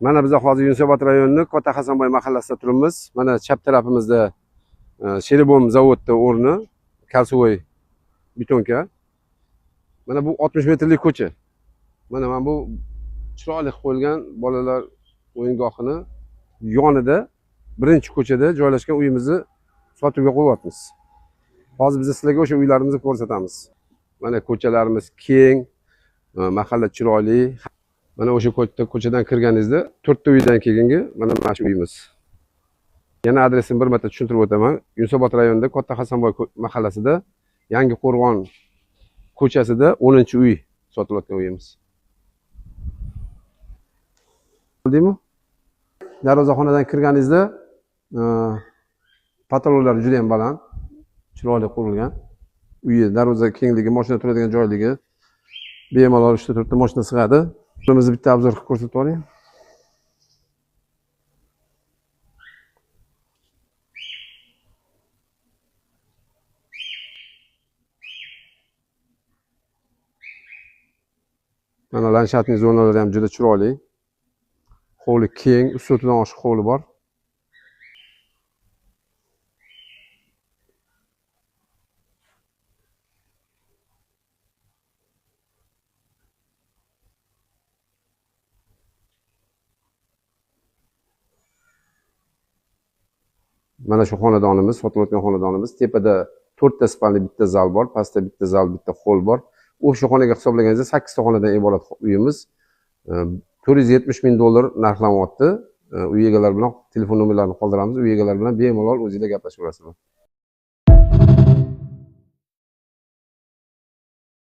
Mana biz hozir Yunusobod rayonining Katta Hasanboy mahallasida turibmiz. Mana chap tarafimizda Sheribom zavodda o'rni, Kalsovoy betonka. Mana bu 60 metrlik ko'cha. Mana bu chiroyli qilib qo'yilgan bolalar o'yingohini yonida birinchi ko'chada joylashgan uyimizni sotuvga qo'yapmiz. Hozir biz sizlarga o'sha uylarimizni ko'rsatamiz. Mana ko'chalarimiz keng, mahalla chiroyli. Mana o'sha ko'chadan kirganingizda 4 ta uydan keyingi mana shu uyimiz. Yana adresini bir marta tushuntirib o'taman. Yunusobod rayonida Katta Hasanboy mahallasida Yangi Qo'rg'on ko'chasida 10-uy sotilayotgan uyimiz. Bildingmi? Darvozaxonadan kirganingizda patologlar juda ham baland, chiroyli qurilgan. Uyi, darvoza kengligi, mashina turadigan joyligi bemalol 3-4 ta mashina sig'adi. Uyimizni bitta obzor qilib ko'rsatib oling. Mana landshaftning zonalari ham juda chiroyli. Hovli keng, 3 sotidan oshiq hovli bor. Mana shu xonadonimiz, sotilayotgan xonadonimiz. Tepada 4 ta spalni, bitta zal bor, pastda bitta zal, bitta hol bor. O'sha xonaga hisoblaganingizda 8 ta xonadan iborat uyimiz. 470 ming dollar narxlanyapti. Uy egalari bilan telefon nomerlarini qoldiramiz. Uy egalari bilan bemalol o'zingizlar gaplashaverasizlar.